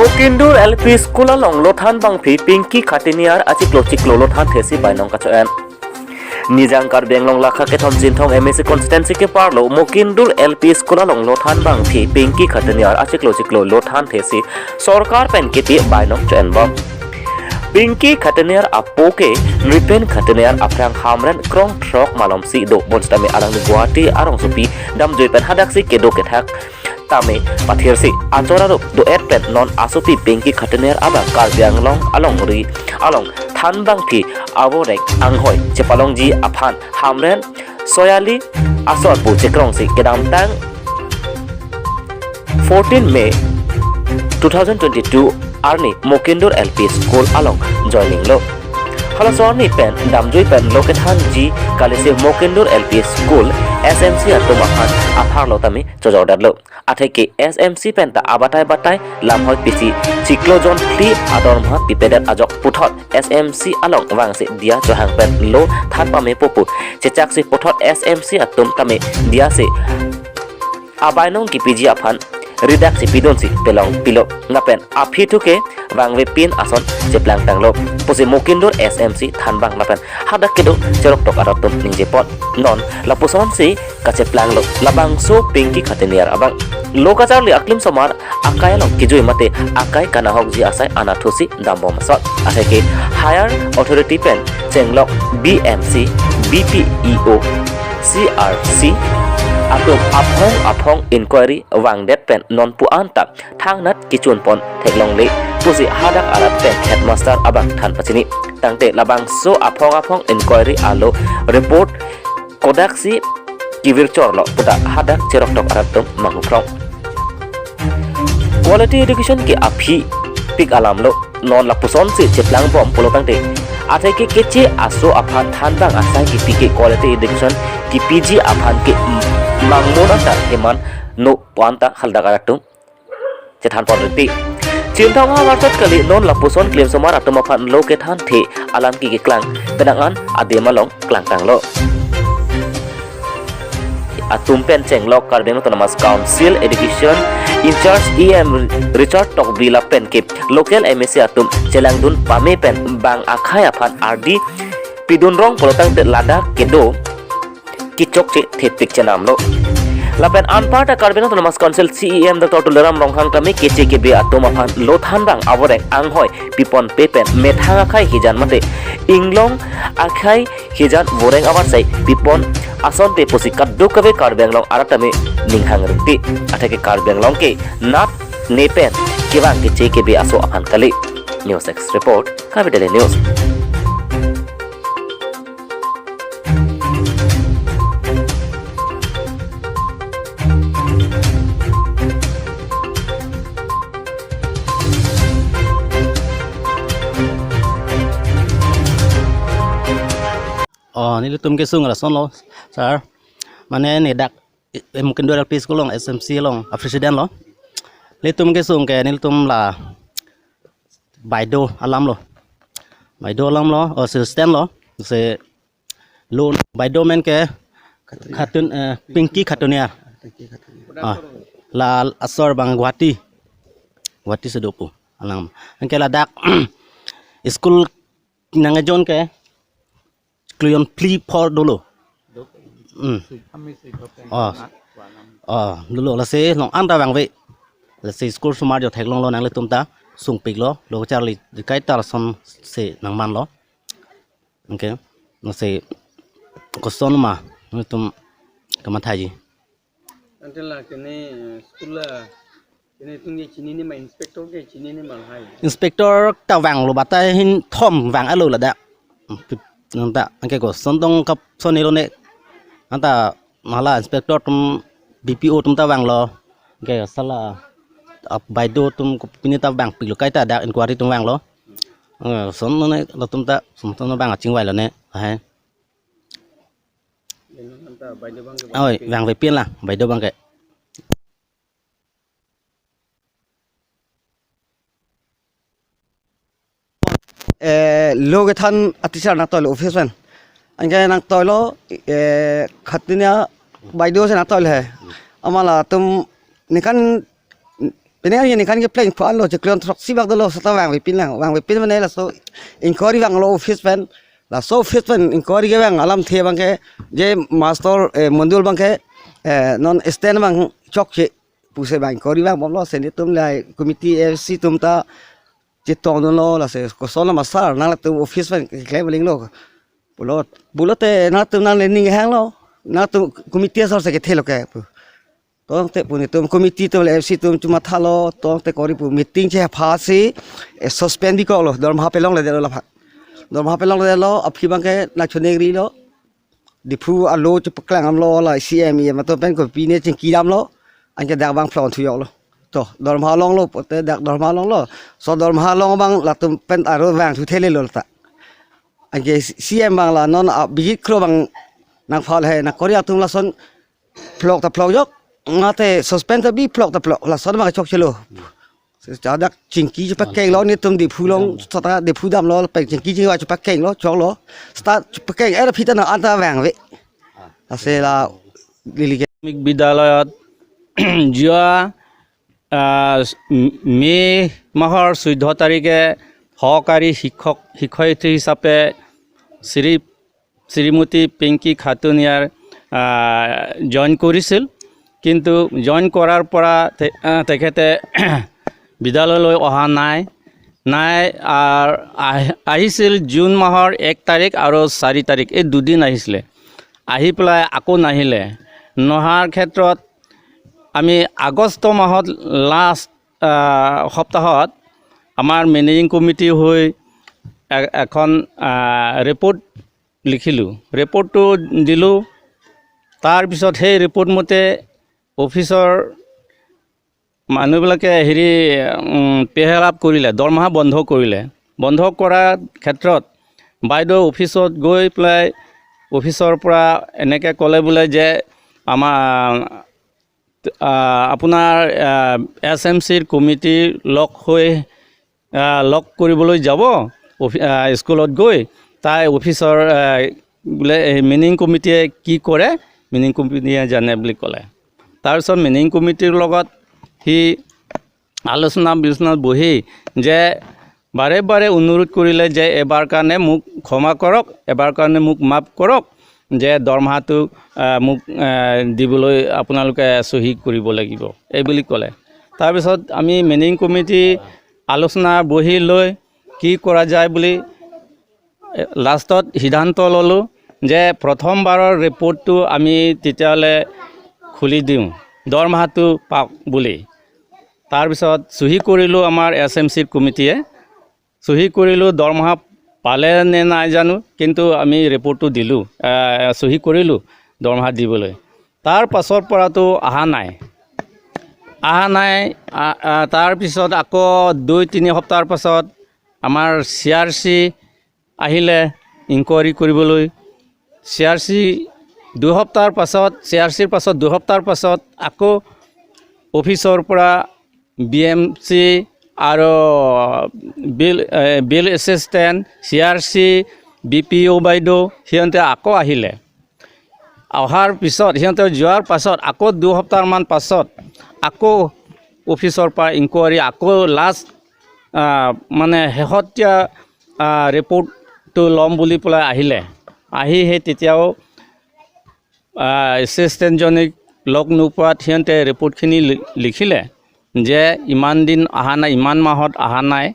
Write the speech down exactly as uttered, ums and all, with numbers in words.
Mokindur L P School along lothan bangphi Pinky Khatiniar achiklo chiklo lothan thesi bainong kacho-en. Nijang Karbi Anglong lakha kethom Chinthong M A C constituency keparlo Mokindur L P School along lothan bangphi Pinky Khatiniar achiklo chiklo lothan thesi sorkar pen kipi bainong cho-en bom. Pinky Khatiniar apo ke Nripen Khatiniar aphrang Hamren krong throk malomsi do, bonsitame alangli Guwahati arongsopi damjui pen hadaksi kedo kethak tame pathirsi achor arup do-et pen non asopi Pinky Khatiniar abang Karbi Anglong alongri along than bangphi avorek anghoi chepalongji aphan Hamren Soyali asor pu chekrongsi kedamtang fourteen May two thousand twenty-two arni Mokindur L P School along joining lo. Halaso arni pen damjui pen lo kethanji kalisi Mokindur L P School S M C atum aphan apharlo tame chojordetlo. Atheke S M C pen ta abatai batai lamhoi pisi chiklo jon phli adorma pipedet ajok puthot S M C along vangsi diya chohang pen lo than pamepo pu chechaksi puthot S M C atum tame diyasi abainong kipiji aphan ridaksi pidunsi pelong pilo. Lapen aphi thu ke vangvepin ason cheplangtanglo pusi Mokindur S M C thanbang lapen hadak kedo cheroktok arat atum ningjepon. Non lapusonsi kacheplanglo labangso Pinky Khatiniar abang. Lo kacharli aklim somar akai along kijui mate akai kanahokji asai anatthusi dambom asot. Atheke higher authority pen chenglok B M C, B P E O, C R C atum aphong aphong inquiry vangdet pen nonpu anta thangnat kichunpon theklongle pusi hadak arat pen headmaster abang than pachini. Tangte labangso aphong aphong inquiry alo report kodaksi kevirchorlo puta hadak cheroktok arat atum manghuphrong. Quality education ke aphi pik alamlo, non lapusonsi cheplangbom pulo tangte atheke keche aso aphan thanbang asai kipi ke quality education kipiji aphan ke mangmon anta heman no pu anta haldak arat atum chethanpon riti. Chinthong ha varsat kali non lapuson klim somar atum aphan lo kethanthe alam ke keklang penang an adim along klangtanglo. Atum pen chenglok Karbi Anglong Autonomous Council Education in-charge E M Richard Tokbi lapen ke local M A C atum chelangdun pame pen bang akhai aphan ardi pidun rong pulo tangte ladak kedo kechokche thepik chenamlo. Lapen anparta Karbi Anglong Autonomous Council C E M Doctor Tuliram Ronghang tame keche kebe atum aphan lo thanbang avorek anghoi piponpe pen methang akhai hijan mate inglong akhai hijan voreng avarsai pipon asonte pusi kadokave Karbi Anglong arat tame ninghang rinti. Atheke Karbi Anglong ke nat ne pen kevang keche kebe aso aphan kali. News Desk Report, Karbi Daily News. Oh, nelitum kesung lasonlo, sir. Mane ne dak, eh, Mokindur L P School along, S M C along, a president lo. Nelitum kesung ke nelitum la baido alamlo. Baido alamlo, oh, assistant lo. Se lo baido amen ke Khatun, eh, Pinky Khatuniar. Ah, la asor abang Guwahati. Guwahati si do pu alam. Anke ladak school nangkejon ke klion phli phor dolo. Hmm. Oh. Oh, dolo lasi long anta vangve. Lasi school somar jo theklonglo nanglitum ta sungpiklo. Lo charli kaita lasonsi nangmanlo. Okay. Lasi koson ma nangtum kamathaji. Ante la kene, eh, school la kene tung ke chinine ma, inspector ke chinine ma lahai. Inspector ta vanglo batai hin thom vang alo ladak. Nang ta anke koson tong kap sonelo ne. Anta mala inspector atum B P O atum ta vanglo. Anke sala ap baido atum kopine ta vangpiklo kaita dak inquiry atum vanglo. Eh, son ne latum ta son ton vang achingvailo ne. Hai. Anta baido abang ke Oi, vangpik. Vangvepin la, baido abang ke. Eh, lo kethan a teacher nangtoilo office pen. Anke nangtoilo, eh, Khatuniar baido si nangtoilo he. Amat latum nekan Pine ani kan ke pleng phan lo, chiklo throksi bak dolo, seta vangvepin lang, vangvepin mane laso inquiry vanglo office pen. Laso office pen inquiry kevang alamthe abang ke, je master, eh, Mondol abang ke, eh, non stand abang chokche pusi abang inquiry vangbomlo, si netum lahai committee A F C atum ta chetongdunlo, lasi koson lo ma sir, nanglitum office pen keklem linglo pulo, pulote nangtum nangli ning hanglo, nangtum committee asor si kethelo ke pu. Tangte pu netum committee atum le A F C atum chemathalo, tangte kori pu meeting chepha si, eh, suspend bikoklo, dormaha pelongledetlo laphan. Dormaha pelongledetlo, aphi abang ke nangchoningrilo. Diphu alo chepaklang damlo, la C M, E M atum pen kopine chingki damlo, anke dak abang phlong thuyoklo. To, dormaha longlo, pote dak dormaha longlo. So dormaha long abang latum pen aro vangthu thelelo ta. Anke C M abang la non abigit kro abang nangpha lahai, nangkori atum lason phlok ta phlokjok, mate suspend ta bi phlok ta phlok, lason abang chokchelo. Si dak chingki chepakenglo, netum Diphu along, seta Diphu damlo, peng chingki chingki chepakenglo, choklo. Seta chepakeng, eh, aphi ta na anta vangve. Lasi la lili ke. প্ৰাথমিক বিদ্যালয়ত যোৱা, আহ, মে' মাহৰ চৈধ্য তাৰিখে সহকাৰী শিক্ষক, শিক্ষয়িত্ৰী হিচাপে শ্ৰী, শ্ৰীমতী পিংকী খাতুন ইয়াৰ, আহ, জইন কৰিছিল। কিন্তু জইন কৰাৰ পৰা তে-, আহ, তেখেতে বিদ্যালয়লৈ অহা নাই, নাই। আৰু আহ-, আহিছিল জুন মাহৰ এক তাৰিখ আৰু চাৰি তাৰিখ, এই দুদিন আহিছিলে। আহি পেলাই আকৌ নাহিলে। নহাৰ ক্ষেত্ৰত আমি আগষ্ট মাহত লাষ্ট, আহ, সপ্তাহত আমাৰ মেনেজিং কমিটি হৈ এ-, এখন, আহ, ৰিপৰ্ট লিখিলোঁ। ৰিপৰ্টটো দিলোঁ। তাৰপিছত সেই ৰিপৰ্ট মতে অফিচৰ মানুহবিলাকে হেৰি, উম, পেহেলাপ কৰিলে, দৰমহা বন্ধ কৰিলে। বন্ধ কৰাৰ ক্ষেত্ৰত বাইদেউ অফিচত গৈ পেলাই অফিচৰ পৰা এনেকে ক'লে বোলে যে আমাৰ, আহ, আপোনাৰ, আহ, এছ এম চিৰ কমিটিৰ লগ হৈ, আহ, লগ কৰিবলৈ যাব অফি-, আহ, স্কুলত গৈ। তাই অফিচৰ, আহ, বোলে এই মেনেজিং কমিটিয়ে কি কৰে, মেনেজিং কমিটিয়ে জানে বুলি ক'লে। তাৰপিছত মেনেজিং কমিটিৰ লগত সি আলোচনা বিলোচনাত বহি যে বাৰে বাৰে অনুৰোধ কৰিলে যে এবাৰ কাৰণে মোক ক্ষমা কৰক, এবাৰ কাৰণে মোক মাফ কৰক, যে দৰমহাটো, আহ, মোক, আহ, দিবলৈ আপোনালোকে চহী কৰিব লাগিব, এই বুলি ক'লে। তাৰপিছত আমি মেনেজিং কমিটি আলোচনা বহি লৈ কি কৰা যায় বুলি লাষ্টত সিদ্ধান্ত ল'লোঁ যে প্ৰথমবাৰৰ ৰিপৰ্টটো আমি তেতিয়াহ'লে খুলি দিওঁ, দৰমহাটো পাওক বুলি। তাৰপিছত চহী কৰিলোঁ আমাৰ এছ এম চিৰ কমিটিয়ে, চহী কৰিলোঁ, দৰমহা পালে নে নাই জানো, কিন্তু আমি ৰিপৰ্টটো দিলোঁ, আহ, চহী কৰিলোঁ দৰমহা দিবলৈ। তাৰ পাছৰ পৰাতো অহা নাই, অহা নাই। আ-, আ, তাৰ পিছত আকৌ দুই তিনি সপ্তাহৰ পাছত আমাৰ চি আৰ চি আহিলে ইনকুৱাৰী কৰিবলৈ। চি আৰ চি দুসপ্তাহৰ পাছত, চি আৰ চিৰ পাছত দুসপ্তাহৰ পাছত আকৌ অফিচৰ পৰা বি এম চি আৰু বিল, এ, বিল এছিষ্টেণ্ট, চি আৰ চি, বি পি অ' বাইদেউ, সিহঁতে আকৌ আহিলে। অহাৰ পিছত, সিহঁতে যোৱাৰ পাছত আকৌ দুসপ্তাহমান পাছত আকৌ অফিচৰ পৰা ইনকুৱাৰী, আকৌ লাষ্ট, আহ, মানে শেহতীয়া, আহ, ৰিপৰ্টটো ল'ম বুলি পেলাই আহিলে। আহি সেই তেতিয়াও, আহ, এছিষ্টেণ্টজনীক লগ নোপোৱাত সিহঁতে ৰিপৰ্টখিনি লি-, লিখিলে যে ইমান দিন অহা নাই, ইমান মাহত অহা নাই,